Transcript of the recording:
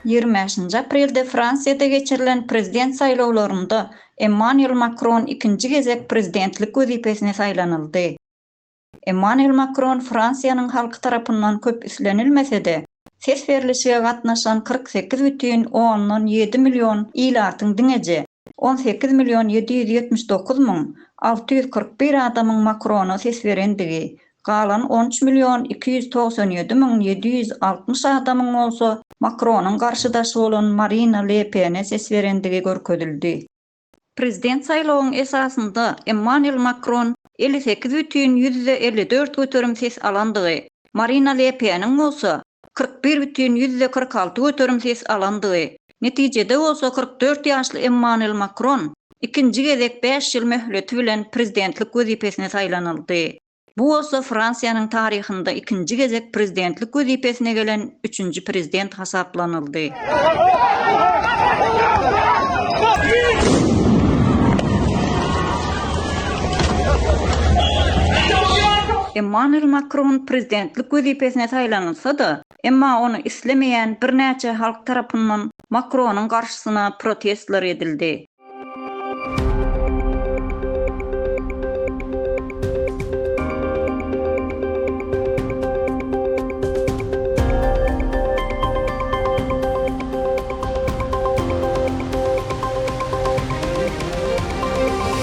25-nji aprelde Fransiýada geçirilen prezident saýlawlarynda Emmanuel Makron ikinji gezek prezidentlik wezipesine saýlanyldy. Emmanuel Makron Fransiýanyň halky tarapyndan köp islenilmese-de, ses berlişige gatnaşan 48 bütin ondan ýedi million ilatyň diňeje 18 million 779 müň 641 adamyň Makrona ses berendigi, galan 13 million 297 müň 760 adamyň bolsa Makronyň garşydaşy bolan Marina Le Pene ses berendigi görkezildi. Prezident saýlawyň esasynda Emmanuel Makron 58 bütin 54 göterim ses alandygy, Marina Le Peniň bolsa 41 bütin 46 göterim ses alandygy, netijede bolsa 44 ýaşly Emmanuel Makron ikinji gezek bäş ýyl möhleti bilen prezidentlik wezipesine saýlanyldy. Bu bolsa Fransiýanyň taryhynda ikinji gezek prezidentlik wezipesine gelen üçünji prezident hasaplanyldy. Emmanuel Makron prezidentlik wezipesine saýlanylsa-da, emma ony islemeýän birnäçe halk tarapyndan Makronyň garşysyna protestler edildi.